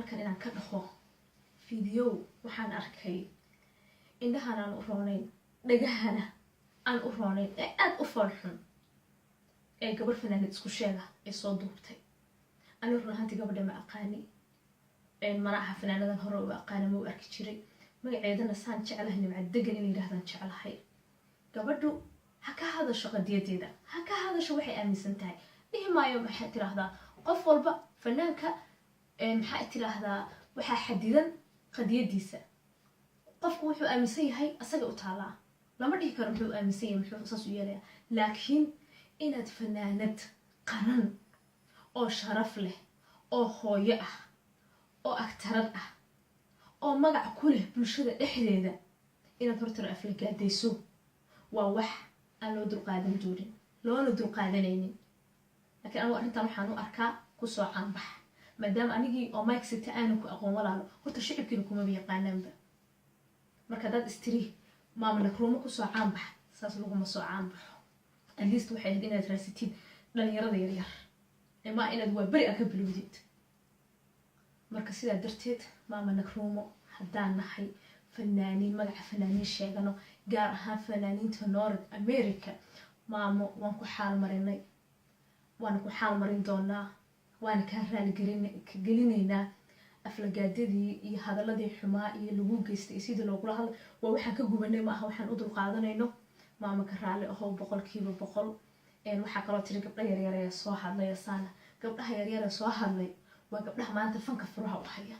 Halkan inaan ka dhaho video waxaan arkay indhahan aan u roonayn, dhagahana aan u roonayn, ee aada u fool xun, ee gabar fanaanad isku sheega ee soo duubtay. Ani run ahaantii gabadha ma aqaani, mana aha fanaanadan hore u aqaana, ma u arki jiray. Magaceedana saan jeclahay Nimca Degan in yidhahdaan jeclahay. Gabadhu ha ka hadasho qadiyadeeda, ha ka hadasho waxay aaminsan tahay. Dhihi maayo, maxay tiraahdaa, qof walba fanaanka, maxaa tiraahdaa, waxaa xadidan qadiyadiisa. Qofku wuxuu aaminsan yahay asaga u taalaa, lama dhihi karo muxuu aaminsan yahay, muxuu saas u yeelaya. Laakiin inaad fanaanad qaran oo sharaf leh, oo hooyo ah, oo agtarad ah, oo magac ku leh bulshada dhexdeeda, inaad hortaro aflagaadayso waa wax aan loo dulqaadan doonin, loona dulqaadanaynin. Laakiin anugu arrintan waxaan u arkaa kusoo caanbax, maadaama anigii oo mike sita aanan ku aqoon. Walaalo, horta shicibkiina kumaba yaqaanaanba. Marka haddaad istiri "Maama Nakruumo kusoo caanbax", saas laguma soo caanbaxo. At least waxay ahayd inaad raasatid dhalinyarada yaryar, maa inaad waa beri a ka bilowdid. Marka sidaa darteed, Maama Nakruumo, haddaan nahay fanaaniin magaca fanaaniin sheegano, gaar ahaan fanaaniinta North America, maamo, waan ku xaal marinay, waana ku xaal marin doonaa, waana kaa raaligelinaynaa aflagaadadii iyo hadaladii xumaa iyo lagu geystay iyo sidii loogula hadlay. Waa waxaan ka gubanay, ma aha waxaan u dulqaadanayno. Maama, ka raalli ahow 100%. Waxaa kaloo tiri gabdha yaryar ee soo hadlay saana. Gabdhaha yaryar ee soo hadlay waa gabdhaha maanta fanka furaha u haya.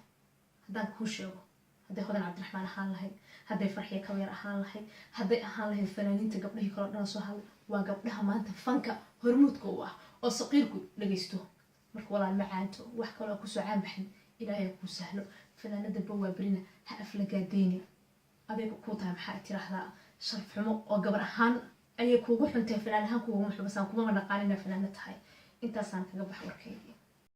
Haddaan kuu sheego, hadday Hodan Cabdiraxmaan ahaan lahayd, hadday Farxiyo Kabayar ahaan lahayd, hadday ahaan lahayd fanaaniinta gabdhihii kaloo dhan soo hadlay, waa gabdhaha maanta fanka hormuudka u ah oo saqiirku dhagaysto. Marka walaal macaanto, wax kaloo kusoo caanbaxin Ilaahay kuu sahlo. Fanaanada bawaaberina ha aflagaadeyni. Adeeg kuu tahay, maxaa tiraahdaa, sharaf xumo oo gabar ahaan ayay kuugu xuntahay, fanaan ahaan kuuguma xubasaan, kumama dhaqaanina fanaano tahay. Intaasaan kaga bax warkaygii.